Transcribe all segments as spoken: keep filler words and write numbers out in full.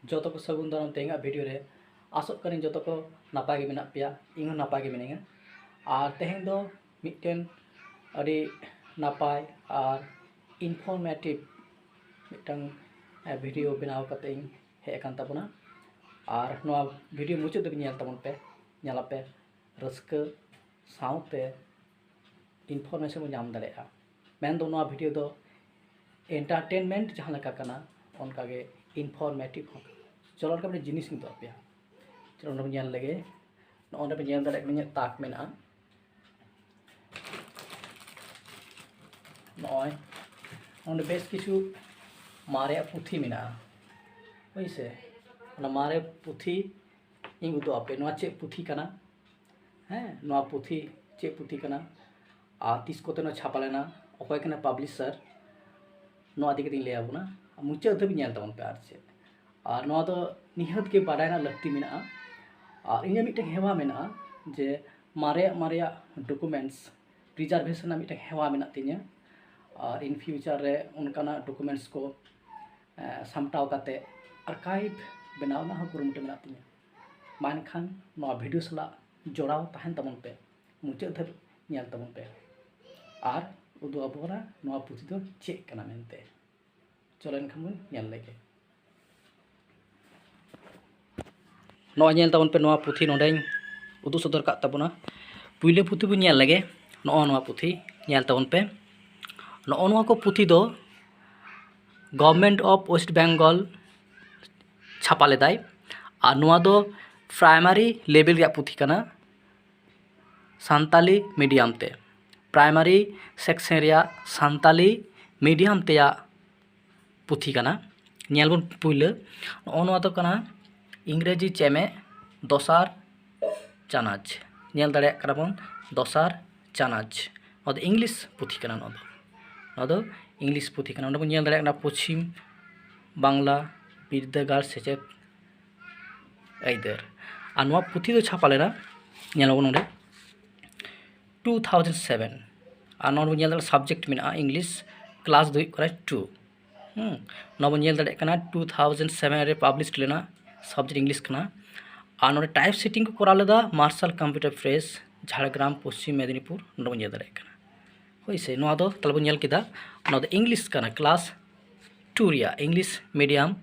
ᱡᱚᱛᱚ ᱠᱚ ᱥᱟᱹᱜᱩᱱ ᱫᱟᱨᱟᱢ ᱛᱮᱦᱮᱧᱟᱜ ᱵᱷᱤᱰᱤᱭᱳ ᱨᱮ᱾ ᱟᱥᱚᱜ ᱠᱟᱹᱱᱟᱹᱧ ᱡᱚᱛᱚ ᱠᱚ ᱱᱟᱯᱟᱭ ᱜᱮ ᱢᱮᱱᱟᱜ ᱯᱮᱭᱟ, ᱤᱧ ᱦᱚᱸ ᱱᱟᱯᱟᱭ ᱜᱮ ᱢᱤᱱᱟᱹᱧᱟ᱾ ᱟᱨ ᱛᱮᱦᱮᱧ ᱫᱚ ᱢᱤᱫᱴᱮᱱ ᱟᱹᱰᱤ ᱱᱟᱯᱟᱭ ᱟᱨ ᱤᱱᱯᱷᱚᱨᱢᱮᱴᱤᱵᱷ ᱢᱤᱫᱴᱟᱝ ᱵᱷᱤᱰᱤᱭᱳ ᱵᱮᱱᱟᱣ ᱠᱟᱛᱮ ᱤᱧ ᱦᱮᱡ ᱟᱠᱟᱱ ᱛᱟᱵᱚᱱᱟ᱾ ᱟᱨ ᱱᱚᱣᱟ ᱵᱷᱤᱰᱤᱭᱳ ᱢᱩᱪᱟᱹᱫ ᱫᱷᱟᱹᱵᱤᱡ ᱧᱮᱞ ᱛᱟᱵᱚᱱ ᱯᱮ, ᱧᱮᱞᱟᱯᱮ, ᱨᱟᱹᱥᱠᱟᱹ ᱥᱟᱶᱛᱮ ᱤᱱᱯᱷᱚᱨᱢᱮᱥᱚᱱ ᱵᱚᱱ ᱧᱟᱢ ᱫᱟᱲᱮᱭᱟᱜᱼᱟ᱾ ᱢᱮᱱᱫᱚ ᱱᱚᱣᱟ ᱵᱷᱤᱰᱤᱭᱳ ᱫᱚ ᱮᱱᱴᱟᱨᱴᱮᱱᱢᱮᱱᱴ ᱡᱟᱦᱟᱸ ᱞᱮᱠᱟ ᱠᱟᱱᱟ, ᱚᱱᱠᱟᱜᱮ ᱤᱱᱯᱷᱚᱨᱢᱮᱴᱤᱵᱷ ᱦᱚᱸ ᱠᱟᱱᱟ᱾ ᱪᱚᱞᱚ, ᱚᱱᱠᱟ ᱢᱤᱫᱴᱮᱱ ᱡᱤᱱᱤᱥ ᱤᱧ ᱩᱫᱩᱜ ᱟᱯᱮᱭᱟ᱾ ᱪᱚᱞᱚ, ᱚᱸᱰᱮ ᱵᱚᱱ ᱧᱮᱞ ᱞᱮᱜᱮ᱾ ᱱᱚᱜᱼᱚ ᱱᱚᱸᱰᱮ ᱯᱮ ᱧᱮᱞ ᱫᱟᱲᱮᱭᱟᱜ ᱠᱟᱱᱟ, ᱤᱧᱟᱹᱜ ᱛᱟᱠ ᱢᱮᱱᱟᱜᱼᱟ᱾ ᱱᱚᱜᱼᱚᱭ ᱱᱚᱸᱰᱮ ᱵᱮᱥ ᱠᱤᱪᱷᱩ ᱢᱟᱨᱮᱭᱟᱜ ᱯᱩᱛᱷᱤ ᱢᱮᱱᱟᱜᱼᱟ, ᱦᱳᱭ ᱥᱮ᱾ ᱚᱱᱟ ᱢᱟᱨᱮ ᱯᱩᱛᱷᱤ ᱤᱧ ᱩᱫᱩᱜ ᱟᱯᱮ, ᱱᱚᱣᱟ ᱪᱮᱫ ᱯᱩᱛᱷᱤ ᱠᱟᱱᱟ? ᱦᱮᱸ, ᱱᱚᱣᱟ ᱯᱩᱛᱷᱤ ᱪᱮᱫ ᱯᱩᱛᱷᱤ ᱠᱟᱱᱟ ᱟᱨ ᱛᱤᱥ ᱠᱚᱛᱮ ᱱᱚᱣᱟ ᱪᱷᱟᱯᱟ ᱞᱮᱱᱟ, ᱚᱠᱚᱭ ᱠᱟᱱᱟ ᱯᱟᱵᱽᱞᱤᱥᱟᱨ, ᱱᱚᱣᱟ ᱤᱫᱤ ᱠᱟᱛᱮᱧ ᱞᱟᱹᱭ ᱟᱵᱚᱱᱟ᱾ ᱢᱩᱪᱟᱹᱫ ᱫᱷᱟᱹᱵᱤᱡ ᱧᱮᱞ ᱛᱟᱵᱚᱱ ᱯᱮ ᱟᱨ ᱪᱮᱫ᱾ ᱟᱨ ᱱᱚᱣᱟ ᱫᱚ ᱱᱤᱦᱟᱹᱛ ᱜᱮ ᱵᱟᱰᱟᱭ ᱨᱮᱱᱟᱜ ᱞᱟᱹᱠᱛᱤ ᱢᱮᱱᱟᱜᱼᱟ᱾ ᱟᱨ ᱤᱧᱟᱹᱜ ᱢᱤᱫᱴᱮᱱ ᱦᱮᱣᱟ ᱢᱮᱱᱟᱜᱼᱟ ᱡᱮ ᱢᱟᱨᱮᱭᱟᱜ ᱢᱟᱨᱮᱭᱟᱜ ᱰᱚᱠᱩᱢᱮᱱᱴᱥ ᱯᱨᱤᱡᱟᱨᱵᱷᱮᱥᱚᱱ ᱨᱮᱱᱟᱜ ᱢᱤᱫᱴᱮᱱ ᱦᱮᱣᱟ ᱢᱮᱱᱟᱜ ᱛᱤᱧᱟᱹ᱾ ᱟᱨ ᱤᱱ ᱯᱷᱤᱭᱩᱪᱟᱨ ᱨᱮ ᱚᱱᱠᱟᱱᱟᱜ ᱰᱚᱠᱩᱢᱮᱱᱴᱥ ᱠᱚ ᱮ, ᱥᱟᱢᱴᱟᱣ ᱠᱟᱛᱮ ᱟᱨᱠᱟᱭᱤᱵᱷ ᱵᱮᱱᱟᱣ ᱨᱮᱱᱟᱜ ᱦᱚᱸ ᱠᱩᱨᱩᱢᱩᱴᱩ ᱢᱮᱱᱟᱜ ᱛᱤᱧᱟᱹ᱾ ᱢᱟ ᱮᱱᱠᱷᱟᱱ ᱱᱚᱣᱟ ᱵᱷᱤᱰᱤᱭᱳ ᱥᱟᱞᱟᱜ ᱡᱚᱲᱟᱣ ᱛᱟᱦᱮᱱ ᱛᱟᱵᱚᱱ ᱯᱮ, ᱢᱩᱪᱟᱹᱫ ᱫᱷᱟᱹᱵᱤᱡ ᱧᱮᱞ ᱛᱟᱵᱚᱱ ᱯᱮ ᱟᱨ ᱩᱫᱩᱜ ᱟᱵᱚᱱᱟ ᱱᱚᱣᱟ ᱯᱩᱛᱷᱤ ᱫᱚ ᱪᱮᱫ ᱠᱟᱱᱟ ᱢᱮᱱᱛᱮ᱾ ᱪᱚᱞᱚ ᱮᱱᱠᱷᱟᱱ ᱵᱚᱱ ᱧᱮᱞ ᱞᱮᱜᱮ᱾ ᱱᱚᱜᱼᱚᱭ ᱧᱮᱞ ᱛᱟᱵᱚᱱ ᱯᱮ, ᱱᱚᱣᱟ ᱯᱩᱛᱷᱤ ᱱᱚᱰᱮᱧ ᱩᱫᱩᱜ ᱥᱚᱫᱚᱨ ᱠᱟᱜ ᱛᱟᱵᱚᱱᱟ᱾ ᱯᱩᱭᱞᱟᱹ ᱯᱩᱛᱷᱤ ᱵᱚᱱ ᱧᱮᱞ ᱞᱮᱜᱮ᱾ ᱱᱚᱜᱼᱚ ᱱᱚᱣᱟ ᱯᱩᱛᱷᱤ ᱧᱮᱞ ᱛᱟᱵᱚᱱ ᱯᱮ᱾ ᱱᱚᱜᱼᱚ ᱱᱚᱣᱟ ᱠᱚ ᱯᱩᱛᱷᱤ ᱫᱚ Government of West Bengal ᱪᱷᱟᱯᱟ ᱞᱮᱫᱟᱭ᱾ ᱟᱨ ᱱᱚᱣᱟ ᱫᱚ ᱯᱨᱟᱭᱢᱟᱨᱤ ᱞᱮᱵᱮᱞ ᱨᱮᱭᱟᱜ ᱯᱩᱛᱷᱤ ᱠᱟᱱᱟ, ᱥᱟᱱᱛᱟᱞᱤ ᱢᱤᱰᱤᱭᱟᱢ ᱛᱮ, ᱯᱨᱟᱭᱢᱟᱨᱤ ᱥᱮᱠᱥᱮᱱ ᱨᱮᱭᱟᱜ ᱥᱟᱱᱛᱟᱞᱤ ᱢᱤᱰᱤᱭᱟᱢ ᱛᱮᱭᱟᱜ ᱯᱩᱛᱷᱤ ᱠᱟᱱᱟ᱾ ᱧᱮᱞ ᱵᱚᱱ ᱯᱩᱭᱞᱟᱹ, ᱱᱚᱜᱼᱚ ᱱᱚᱣᱟ ᱫᱚ ᱠᱟᱱᱟ ᱤᱝᱨᱮᱡᱤ ᱪᱮᱢᱮᱫ ᱫᱚᱥᱟᱨ ᱪᱟᱱᱟᱪ᱾ ᱧᱮᱞ ᱫᱟᱲᱮᱭᱟᱜ ᱠᱟᱱᱟ ᱵᱚᱱ ᱫᱚᱥᱟᱨ ᱪᱟᱱᱟᱪ᱾ ᱱᱚᱣᱟ ᱫᱚ ᱤᱝᱞᱤᱥ ᱯᱩᱛᱷᱤ ᱠᱟᱱᱟ᱾ ᱱᱚᱣᱟ ᱫᱚ, ᱱᱚᱣᱟ ᱫᱚ ᱤᱝᱞᱤᱥ ᱯᱩᱛᱷᱤ ᱠᱟᱱᱟ᱾ ᱚᱸᱰᱮ ᱵᱚᱱ ᱧᱮᱞ ᱫᱟᱲᱮᱭᱟᱜ ᱠᱟᱱᱟ ᱯᱚᱪᱷᱤᱢ ᱵᱟᱝᱞᱟ ᱵᱤᱨᱫᱟᱹᱜᱟᱲ ᱥᱮᱪᱮᱫ ᱟᱹᱭᱫᱟᱹᱨ᱾ ᱟᱨ ᱱᱚᱣᱟ ᱯᱩᱛᱷᱤ ᱫᱚ ᱪᱷᱟᱯᱟ ᱞᱮᱱᱟ, ᱧᱮᱞᱟᱵᱚᱱ ᱱᱚᱰᱮ, two thousand seven᱾ ᱟᱨ ᱱᱚᱰᱮ ᱵᱚᱱ ᱧᱮᱞ ᱫᱟᱲᱮᱭᱟᱜᱼᱟ subject ᱢᱮᱱᱟᱜᱼᱟ English, class ᱫᱚ ᱦᱩᱭᱩᱜ ᱠᱟᱱᱟ two᱾ ᱦᱩᱸ, ᱱᱚᱣᱟ ᱵᱚᱱ ᱧᱮᱞ ᱫᱟᱲᱮᱭᱟᱜ ᱠᱟᱱᱟ, ᱴᱩ ᱛᱷᱟᱣᱡᱮᱱᱰ ᱥᱮᱵᱷᱮᱱ ᱨᱮ ᱯᱟᱵᱽᱞᱤᱥ ᱞᱮᱱᱟ, ᱥᱟᱵᱡᱮᱠᱴ ᱤᱝᱞᱤᱥ ᱠᱟᱱᱟ᱾ ᱟᱨ ᱱᱚᱰᱮ ᱴᱟᱭᱤᱯ ᱥᱮᱴᱤᱝ ᱠᱚ ᱠᱚᱨᱟᱣ ᱞᱮᱫᱟ ᱢᱟᱨᱥᱟᱞ ᱠᱚᱢᱯᱤᱭᱩᱴᱟᱨ ᱯᱨᱮᱥ, ᱡᱷᱟᱲᱜᱨᱟᱢ, ᱯᱚᱥᱪᱤᱢ ᱢᱮᱫᱤᱱᱤᱯᱩᱨ, ᱱᱚᱰᱮ ᱵᱚᱱ ᱧᱮᱞ ᱫᱟᱲᱮᱭᱟᱜ ᱠᱟᱱᱟ᱾ ᱦᱳᱭ ᱥᱮ, ᱱᱚᱣᱟ ᱫᱚ ᱛᱟᱦᱚᱞᱮ ᱵᱚᱱ ᱧᱮᱞ ᱠᱮᱫᱟ, ᱱᱚᱣᱟ ᱫᱚ ᱤᱝᱞᱤᱥ ᱠᱟᱱᱟ, ᱠᱞᱟᱥ ᱴᱩ ᱨᱮᱭᱟᱜ ᱤᱝᱞᱤᱥ ᱢᱤᱰᱤᱭᱟᱢ,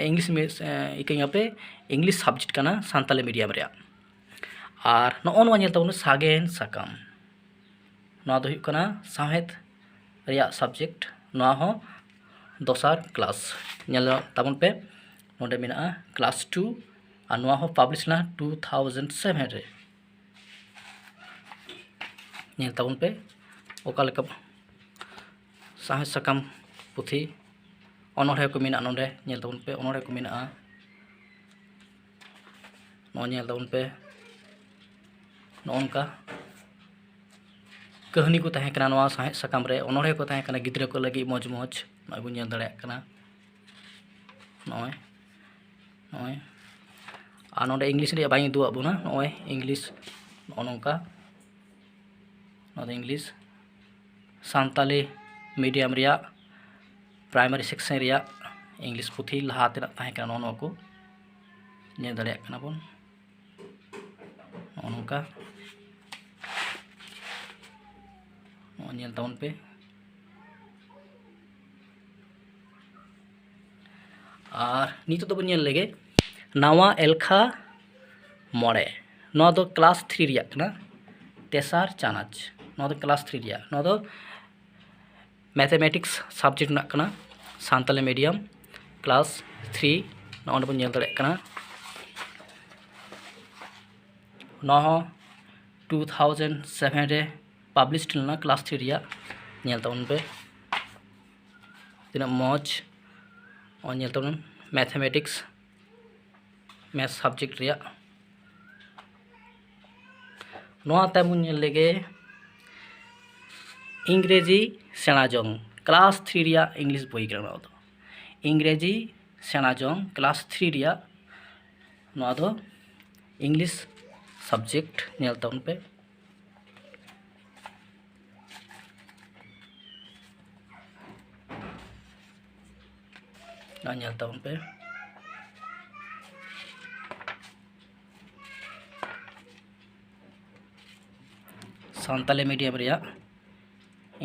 ᱤᱝᱞᱤᱥ ᱢᱤ-, ᱮ, ᱤᱠᱟᱹᱧ ᱟᱯᱮ, ᱤᱝᱞᱤᱥ ᱥᱟᱵᱡᱮᱠᱴ ᱠᱟᱱᱟ ᱥᱟᱱᱛᱟᱞᱤ ᱢᱤᱰᱤᱭᱟᱢ ᱨᱮᱭᱟᱜ᱾ ᱟᱨ ᱱᱚᱜᱼᱚ ᱱᱚᱣᱟ ᱧᱮᱞ ᱛᱟᱵᱚᱱ ᱥᱟᱜᱮᱱ ᱥᱟᱠᱟᱢ, ᱱᱚᱣᱟ ᱫᱚ ᱦᱩᱭᱩᱜ ᱠᱟᱱᱟ ᱥᱟᱶᱦᱮᱫ ᱨᱮᱭᱟᱜ ᱥᱟᱵᱡᱮᱠᱴ, ᱱᱚᱣᱟ ᱦᱚᱸ ᱫᱚᱥᱟᱨ ᱠᱞᱟᱥ᱾ ᱧᱮᱞ ᱛᱟᱵᱚᱱ ᱯᱮ, ᱱᱚᱰᱮ ᱢᱮᱱᱟᱜᱼᱟ ᱠᱞᱟᱥ ᱴᱩ, ᱟᱨ ᱱᱚᱣᱟ ᱦᱚᱸ ᱯᱟᱵᱽᱞᱤᱥ ᱞᱮᱱᱟ ᱴᱩ ᱛᱷᱟᱣᱡᱮᱱᱰ ᱥᱮᱵᱷᱮᱱ ᱨᱮ᱾ ᱧᱮᱞ ᱛᱟᱵᱚᱱ ᱯᱮ ᱚᱠᱟ ᱞᱮᱠᱟ ᱥᱟᱶᱦᱮᱫ ᱥᱟᱠᱟᱢ ᱯᱩᱛᱷᱤ, ᱚᱱᱚᱬᱦᱮ ᱠᱚ ᱢᱮᱱᱟᱜᱼᱟ ᱱᱚᱰᱮ, ᱧᱮᱞ ᱛᱟᱵᱚᱱ ᱯᱮ, ᱚᱱᱚᱬᱦᱮ ᱠᱚ ᱢᱮᱱᱟᱜᱼᱟ᱾ ᱱᱚᱜᱼᱚᱭ ᱧᱮᱞ ᱛᱟᱵᱚᱱ ᱯᱮ, ᱱᱚᱜᱼᱚ ᱱᱚᱝᱠᱟ ᱠᱟᱹᱦᱱᱤ ᱠᱚ ᱛᱟᱦᱮᱸ ᱠᱟᱱᱟ ᱱᱚᱣᱟ ᱥᱟᱶᱦᱮᱫ ᱥᱟᱠᱟᱢ ᱨᱮ, ᱚᱱᱚᱬᱦᱮ ᱠᱚ ᱛᱟᱦᱮᱸ ᱠᱟᱱᱟ ᱜᱤᱫᱽᱨᱟᱹ ᱠᱚ ᱞᱟᱹᱜᱤᱫ ᱢᱚᱡᱽ ᱢᱚᱡᱽ, ᱱᱚᱜᱼᱚᱭ ᱵᱚᱱ ᱧᱮᱞ ᱫᱟᱲᱮᱭᱟᱜ ᱠᱟᱱᱟ᱾ ᱱᱚᱜᱼᱚᱭ, ᱱᱚᱜᱼᱚᱭ, ᱟᱨ ᱱᱚᱰᱮ ᱤᱝᱞᱤᱥ ᱨᱮᱭᱟᱜ ᱵᱟᱹᱧ ᱩᱫᱩᱜ ᱟᱫ ᱵᱚᱱᱟ, ᱱᱚᱜᱼᱚᱭ ᱤᱝᱞᱤᱥ, ᱱᱚᱜᱼᱚ ᱱᱚᱝᱠᱟ, ᱱᱚᱣᱟ ᱫᱚ ᱤᱝᱞᱤᱥ, ᱥᱟᱱᱛᱟᱞᱤ ᱢᱤᱰᱤᱭᱟᱢ ᱨᱮᱭᱟᱜ ᱯᱨᱟᱭᱢᱟᱨᱤ ᱥᱮᱠᱥᱮᱱ ᱨᱮᱭᱟᱜ ᱤᱝᱞᱤᱥ ᱯᱩᱛᱷᱤ ᱞᱟᱦᱟ ᱛᱮᱱᱟᱜ ᱛᱟᱦᱮᱸ ᱠᱟᱱᱟ, ᱱᱚᱜᱼᱚ ᱱᱚᱣᱟ ᱠᱚ ᱧᱮᱞ ᱫᱟᱲᱮᱭᱟᱜ ᱠᱟᱱᱟ ᱵᱚᱱ᱾ ᱱᱚᱜᱼᱚ ᱱᱚᱝᱠᱟ, ᱱᱚᱜᱼᱚᱭ ᱧᱮᱞ ᱛᱟᱵᱚᱱ ᱯᱮ᱾ ᱟᱨ ᱱᱤᱛᱚᱜ ᱫᱚᱵᱚᱱ ᱧᱮᱞ ᱞᱮᱜᱮ ᱱᱟᱣᱟ ᱮᱞᱠᱷᱟ ᱢᱚᱬᱮ, ᱱᱚᱣᱟ ᱫᱚ ᱠᱞᱟᱥ ᱛᱷᱨᱤ ᱨᱮᱭᱟᱜ ᱠᱟᱱᱟ, ᱛᱮᱥᱟᱨ ᱪᱟᱱᱟᱪ᱾ ᱱᱚᱣᱟ ᱫᱚ ᱠᱞᱟᱥ ᱛᱷᱨᱤ ᱨᱮᱭᱟᱜ, ᱱᱚᱣᱟ ᱫᱚ ᱢᱮᱛᱷᱮᱢᱮᱴᱤᱠᱥ ᱥᱟᱵᱡᱮᱠᱴ ᱨᱮᱱᱟᱜ ᱠᱟᱱᱟ, ᱥᱟᱱᱛᱟᱞᱤ ᱢᱤᱰᱤᱭᱟᱢ, ᱠᱞᱟᱥ ᱛᱷᱨᱤ᱾ ᱱᱚᱜᱼᱚᱭ ᱵᱚᱱ ᱧᱮᱞ ᱫᱟᱲᱮᱭᱟᱜ ᱠᱟᱱᱟ, ᱱᱚᱣᱟ ᱦᱚᱸ ᱴᱩ ᱛᱷᱟᱣᱡᱮᱱᱰ ᱥᱮᱵᱷᱮᱱ ᱨᱮ ᱯᱟᱵᱽᱞᱤᱥ ᱞᱮᱱᱟ, ᱠᱞᱟᱥ ᱛᱷᱨᱤ ᱨᱮᱭᱟᱜ᱾ ᱧᱮᱞ ᱛᱟᱵᱚᱱ ᱯᱮ ᱛᱤᱱᱟᱹᱜ ᱢᱚᱡᱽ᱾ ᱱᱚᱜᱼᱚᱭ ᱧᱮᱞ ᱛᱟᱵᱚᱱ ᱢᱮᱛᱷᱮᱢᱮᱴᱤᱠᱥ, ᱢᱮᱛᱷ ᱥᱟᱵᱡᱮᱠᱴ ᱨᱮᱭᱟᱜ᱾ ᱱᱚᱣᱟ ᱛᱟᱭᱚᱢ ᱵᱚᱱ ᱧᱮᱞ ᱞᱮᱜᱮ ᱤᱝᱨᱮᱡᱤ ᱥᱮᱬᱟ ᱡᱚᱝ, ᱠᱞᱟᱥ ᱛᱷᱨᱤ ᱨᱮᱭᱟᱜ ᱤᱝᱞᱤᱥ ᱵᱳᱭ ᱠᱟᱱᱟ ᱱᱚᱣᱟ ᱫᱚ᱾ ᱤᱝᱨᱮᱡᱤ ᱥᱮᱬᱟ ᱡᱚᱝ, ᱠᱞᱟᱥ ᱛᱷᱨᱤ ᱨᱮᱭᱟᱜ ᱱᱚᱣᱟ ᱫᱚ ᱤᱝᱞᱤᱥ ᱥᱟᱵᱡᱮᱠᱴ᱾ ᱧᱮᱞ ᱛᱟᱵᱚᱱ ᱯᱮ᱾ ᱧᱮᱞ ᱛᱟᱵᱚᱱ ᱯᱮ᱾ ᱥᱟᱱᱛᱟᱞᱤ medium ᱨᱮᱭᱟᱜ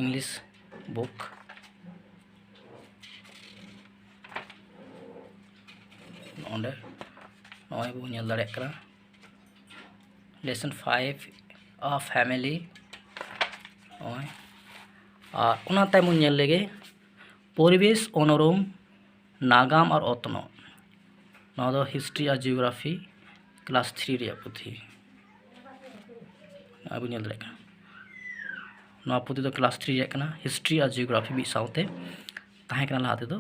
English book ᱚᱸᱰᱮ ᱱᱚᱜᱼᱚᱭ ᱵᱚᱱ ᱧᱮᱞ ᱫᱟᱲᱮᱭᱟᱜ ᱠᱟᱱᱟ, lesson five, a family᱾ ᱱᱚᱜᱼᱚᱭ, ᱟᱨ ᱚᱱᱟ ᱛᱟᱭᱚᱢ ᱵᱚᱱ ᱧᱮᱞ ᱞᱮᱜᱮ ᱯᱚᱨᱤᱵᱮᱥ, ᱚᱱᱚᱨᱚᱢ, ᱱᱟᱜᱟᱢ ᱟᱨ ᱚᱛᱱᱚᱜ᱾ ᱱᱚᱣᱟ ᱫᱚ history ᱟᱨ geography class three ᱨᱮᱭᱟᱜ ᱯᱩᱛᱷᱤ᱾ ᱱᱚᱜᱼᱚᱭ ᱵᱚᱱ ᱧᱮᱞ ᱫᱟᱲᱮᱭᱟᱜ ᱠᱟᱱᱟ, ᱱᱚᱣᱟ ᱯᱩᱛᱷᱤ ᱫᱚ class three ᱨᱮᱭᱟᱜ ᱠᱟᱱᱟ᱾ History ᱟᱨ geography ᱢᱤᱫ ᱥᱟᱶᱛᱮ ᱛᱟᱦᱮᱸ ᱠᱟᱱᱟ ᱞᱟᱦᱟ ᱛᱮᱫᱚ᱾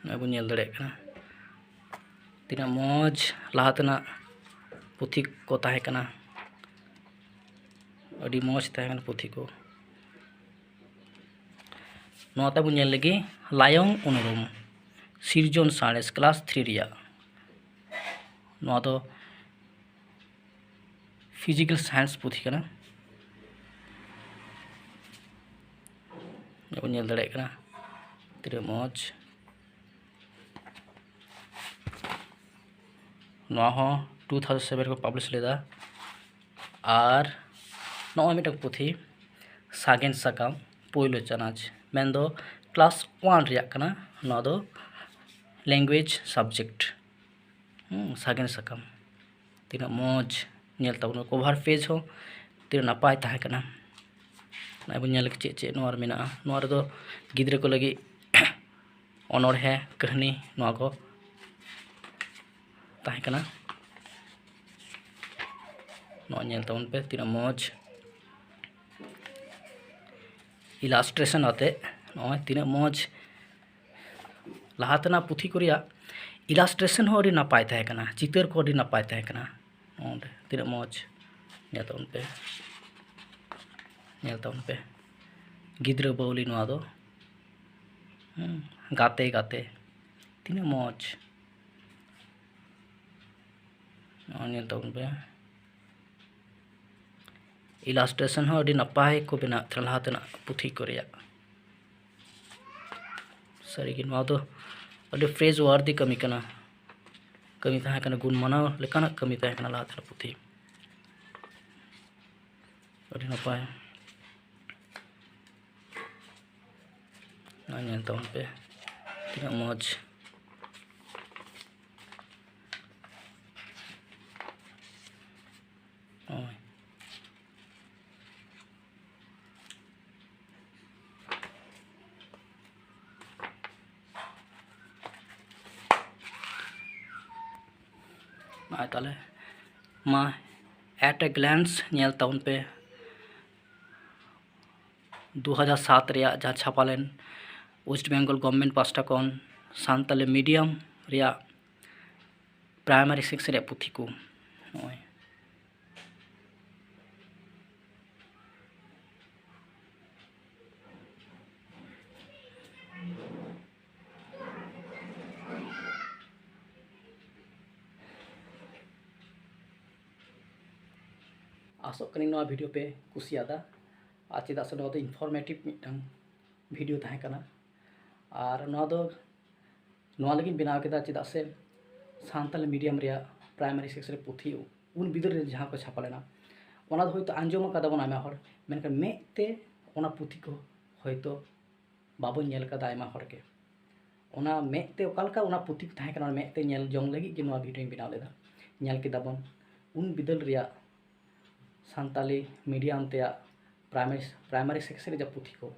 ᱱᱚᱜᱼᱚᱭ ᱵᱚᱱ ᱧᱮᱞ ᱫᱟᱲᱮᱭᱟᱜ ᱠᱟᱱᱟ, ᱛᱤᱱᱟᱹᱜ ᱢᱚᱡᱽ ᱞᱟᱦᱟ ᱛᱮᱱᱟᱜ ᱯᱩᱛᱷᱤ ᱠᱚ ᱛᱟᱦᱮᱸ ᱠᱟᱱᱟ᱾ ᱟᱹᱰᱤ ᱢᱚᱡᱽ ᱛᱟᱦᱮᱸ ᱠᱟᱱᱟ ᱯᱩᱛᱷᱤ ᱠᱚ᱾ ᱱᱚᱣᱟ ᱛᱟᱵᱚᱱ ᱧᱮᱞ ᱞᱮᱜᱮ ᱞᱟᱭᱚᱝ ᱩᱱᱩᱨᱩᱢ, ᱥᱤᱨᱡᱚᱱ ᱥᱟᱬᱮᱥ, class three ᱨᱮᱭᱟᱜ᱾ ᱱᱚᱣᱟ ᱫᱚ physical science ᱯᱩᱛᱷᱤ ᱠᱟᱱᱟ᱾ ᱱᱚᱜᱼᱚᱭ ᱵᱚᱱ ᱧᱮᱞ ᱫᱟᱲᱮᱭᱟᱜ ᱠᱟᱱᱟ, ᱛᱤᱱᱟᱹᱜ ᱢᱚᱡᱽ᱾ ᱱᱚᱣᱟ ᱦᱚᱸ two thousand seven ᱨᱮᱠᱚ publish ᱞᱮᱫᱟ᱾ ᱟᱨ ᱱᱚᱜᱼᱚᱭ ᱢᱤᱫᱴᱟᱝ ᱯᱩᱛᱷᱤ, ᱥᱟᱜᱮᱱ ᱥᱟᱠᱟᱢ ᱯᱳᱭᱞᱳ ᱪᱟᱱᱟᱪ, ᱢᱮᱱᱫᱚ class one ᱨᱮᱭᱟᱜ ᱠᱟᱱᱟ᱾ ᱱᱚᱣᱟ ᱫᱚ language subject᱾ ᱦᱩᱸ, ᱥᱟᱜᱮᱱ ᱥᱟᱠᱟᱢ ᱛᱤᱱᱟᱹᱜ ᱢᱚᱡᱽ ᱧᱮᱞ ᱛᱟᱵᱚᱱ, cover page ᱦᱚᱸ ᱛᱤᱱᱟᱹᱜ ᱱᱟᱯᱟᱭ ᱛᱟᱦᱮᱸ ᱠᱟᱱᱟ᱾ ᱱᱚᱜᱼᱚᱭ ᱵᱚᱱ ᱧᱮᱞ ᱞᱮᱜᱮ ᱪᱮᱫ ᱪᱮᱫ ᱱᱚᱣᱟ ᱨᱮ ᱢᱮᱱᱟᱜᱼᱟ᱾ ᱱᱚᱣᱟ ᱨᱮᱫᱚ ᱜᱤᱫᱽᱨᱟᱹ ᱠᱚ ᱞᱟᱹᱜᱤᱫ ᱚᱱᱚᱬᱦᱮ, ᱠᱟᱹᱦᱱᱤ, ᱱᱚᱣᱟ ᱠᱚ ᱛᱟᱦᱮᱸ ᱠᱟᱱᱟ᱾ ᱱᱚᱣᱟ ᱧᱮᱞ ᱛᱟᱵᱚᱱ ᱯᱮ, ᱛᱤᱱᱟᱹᱜ ᱢᱚᱡᱽ illustration ᱟᱛᱮ᱾ ᱱᱚᱜᱼᱚᱭ ᱛᱤᱱᱟᱹᱜ ᱢᱚᱡᱽ, ᱞᱟᱦᱟ ᱛᱮᱱᱟᱜ ᱯᱩᱛᱷᱤ ᱠᱚ ᱨᱮᱭᱟᱜ illustration ᱦᱚᱸ ᱟᱹᱰᱤ ᱱᱟᱯᱟᱭ ᱛᱟᱦᱮᱸ ᱠᱟᱱᱟ, ᱪᱤᱛᱟᱹᱨ ᱠᱚ ᱟᱹᱰᱤ ᱱᱟᱯᱟᱭ ᱛᱟᱦᱮᱸ ᱠᱟᱱᱟ᱾ ᱱᱚᱜᱼᱚᱭ ᱛᱤᱱᱟᱹᱜ ᱢᱚᱡᱽ, ᱧᱮᱞ ᱛᱟᱵᱚᱱ ᱯᱮ, ᱧᱮᱞ ᱛᱟᱵᱚᱱ ᱯᱮ, ᱜᱤᱫᱽᱨᱟᱹ ᱵᱟᱹᱣᱞᱤ ᱱᱚᱣᱟ ᱫᱚ᱾ ᱦᱩᱸ, ᱜᱟᱛᱮ ᱜᱟᱛᱮ, ᱛᱤᱱᱟᱹᱜ ᱢᱚᱡᱽ᱾ ᱱᱚᱜᱼᱚᱭ ᱧᱮᱞ ᱛᱟᱵᱚᱱ ᱯᱮ, illustration ᱦᱚᱸ ᱟᱹᱰᱤ ᱱᱟᱯᱟᱭ ᱠᱚ ᱵᱮᱱᱟᱣᱮᱫ ᱛᱟᱦᱮᱱᱟ ᱞᱟᱦᱟ ᱛᱮᱱᱟᱜ ᱯᱩᱛᱷᱤ ᱠᱚ ᱨᱮᱭᱟᱜ᱾ ᱥᱟᱹᱨᱤᱜᱮ ᱱᱚᱣᱟ ᱫᱚ ᱟᱹᱰᱤ ᱯᱨᱮᱡᱽ ᱣᱟᱨᱫᱤ ᱠᱟᱹᱢᱤ ᱠᱟᱱᱟ᱾ ᱠᱟᱹᱢᱤ ᱛᱟᱦᱮᱸ ᱠᱟᱱᱟ, ᱜᱩᱱ ᱢᱟᱱᱟᱣ ᱞᱮᱠᱟᱱᱟᱜ ᱠᱟᱹᱢᱤ ᱛᱟᱦᱮᱸ ᱠᱟᱱᱟ ᱞᱟᱦᱟ ᱛᱮᱱᱟᱜ ᱯᱩᱛᱷᱤ᱾ ᱟᱹᱰᱤ ᱱᱟᱯᱟᱭ᱾ ᱱᱚᱣᱟ ᱧᱮᱞ ᱛᱟᱵᱚᱱ ᱯᱮ, ᱛᱤᱱᱟᱹᱜ ᱢᱚᱡᱽ᱾ ᱱᱚᱜᱼᱚᱭ᱾ ᱱᱚᱜᱼᱚᱭ ᱛᱟᱦᱞᱮ, ᱢᱟ, at a glance ᱧᱮᱞ ᱛᱟᱵᱚᱱ ᱯᱮ᱾ ᱫᱩ ᱦᱟᱡᱟᱨ ᱥᱟᱛ ᱨᱮᱭᱟᱜ ᱡᱟᱦᱟᱸ ᱪᱷᱟᱯᱟ ᱞᱮᱱ, West Bengal government ᱯᱟᱥᱴᱟ ᱠᱷᱚᱱ ᱥᱟᱱᱛᱟᱞᱤ medium ᱨᱮᱭᱟᱜ primary section ᱨᱮᱭᱟᱜ ᱯᱩᱛᱷᱤ ᱠᱚ᱾ ᱱᱚᱜᱼᱚᱭ᱾ ᱟᱥᱚᱜ ᱠᱟᱹᱱᱟᱹᱧ ᱱᱚᱣᱟ video ᱯᱮ ᱠᱩᱥᱤᱭᱟᱫᱟ, ᱟᱨ ᱪᱮᱫᱟᱜ ᱥᱮ ᱱᱚᱣᱟ ᱫᱚ informative ᱢᱤᱫᱴᱟᱝ video ᱛᱟᱦᱮᱸ ᱠᱟᱱᱟ᱾ ᱟᱨ ᱱᱚᱣᱟ ᱫᱚ ᱱᱚᱣᱟ ᱞᱟᱹᱜᱤᱫ ᱤᱧ ᱵᱮᱱᱟᱣ ᱠᱮᱫᱟ, ᱪᱮᱫᱟᱜ ᱥᱮ ᱥᱟᱱᱛᱟᱞᱤ medium ᱨᱮᱭᱟᱜ primary section ᱨᱮ ᱯᱩᱛᱷᱤ ᱩᱱ ᱵᱤᱫᱟᱹᱞ ᱨᱮ ᱡᱟᱦᱟᱸ ᱠᱚ ᱪᱷᱟᱯᱟ ᱞᱮᱱᱟ, ᱚᱱᱟ ᱫᱚ ᱦᱳᱭᱛᱳ ᱟᱸᱡᱚᱢ ᱟᱠᱟᱫᱟ ᱵᱚᱱ ᱟᱭᱢᱟ ᱦᱚᱲ, ᱢᱮᱱᱠᱷᱟᱱ ᱢᱮᱫ ᱛᱮ ᱚᱱᱟ ᱯᱩᱛᱷᱤ ᱠᱚ ᱦᱳᱭᱛᱳ ᱵᱟᱵᱚᱱ ᱧᱮᱞ ᱠᱟᱫᱟ ᱟᱭᱢᱟ ᱦᱚᱲ ᱜᱮ᱾ ᱚᱱᱟ ᱢᱮᱫ ᱛᱮ ᱚᱠᱟ ᱞᱮᱠᱟ ᱚᱱᱟ ᱯᱩᱛᱷᱤ ᱠᱚ ᱛᱟᱦᱮᱸ ᱠᱟᱱᱟ, ᱚᱱᱟ ᱢᱮᱫ ᱛᱮ ᱧᱮᱞ ᱡᱚᱝ ᱞᱟᱹᱜᱤᱫ ᱜᱮ ᱱᱚᱣᱟ video ᱧ ᱵᱮᱱᱟᱣ ᱞᱮᱫᱟ᱾ ᱧᱮᱞ ᱠᱮᱫᱟ ᱵᱚᱱ ᱩᱱ ᱵᱤᱫᱟᱹᱞ ᱨᱮᱭᱟᱜ ᱥᱟᱱᱛᱟᱞᱤ medium ᱛᱮᱭᱟᱜ primary, primary section ᱨᱮᱭᱟᱜ ᱯᱩᱛᱷᱤ ᱠᱚ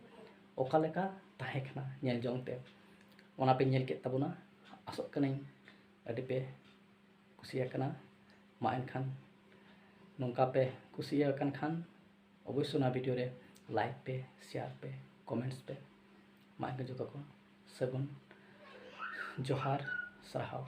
ᱚᱠᱟ ᱞᱮᱠᱟ ᱛᱟᱦᱮᱸ ᱠᱟᱱᱟ ᱧᱮᱞ ᱡᱚᱝ ᱛᱮ᱾ ᱚᱱᱟ ᱯᱮ ᱧᱮᱞ ᱠᱮᱫ ᱛᱟᱵᱚᱱᱟ, ᱟᱥᱚᱜ ᱠᱟᱹᱱᱟᱹᱧ ᱟᱹᱰᱤ ᱯᱮ ᱠᱩᱥᱤᱭᱟᱠᱟᱱᱟ᱾ ᱢᱟ ᱮᱱᱠᱷᱟᱱ ᱱᱚᱝᱠᱟ ᱯᱮ ᱠᱩᱥᱤᱭᱟᱠᱟᱱ ᱠᱷᱟᱱ ᱚᱵᱚᱥᱥᱳᱭ ᱱᱚᱣᱟ video ᱨᱮ like ᱯᱮ, share ᱯᱮ, comments ᱯᱮ᱾ ᱢᱟ ᱮᱱᱠᱷᱟᱱ ᱡᱚᱛᱚ ᱠᱚ ᱥᱟᱹᱜᱩᱱ ᱡᱚᱦᱟᱨ, ᱥᱟᱨᱦᱟᱣ᱾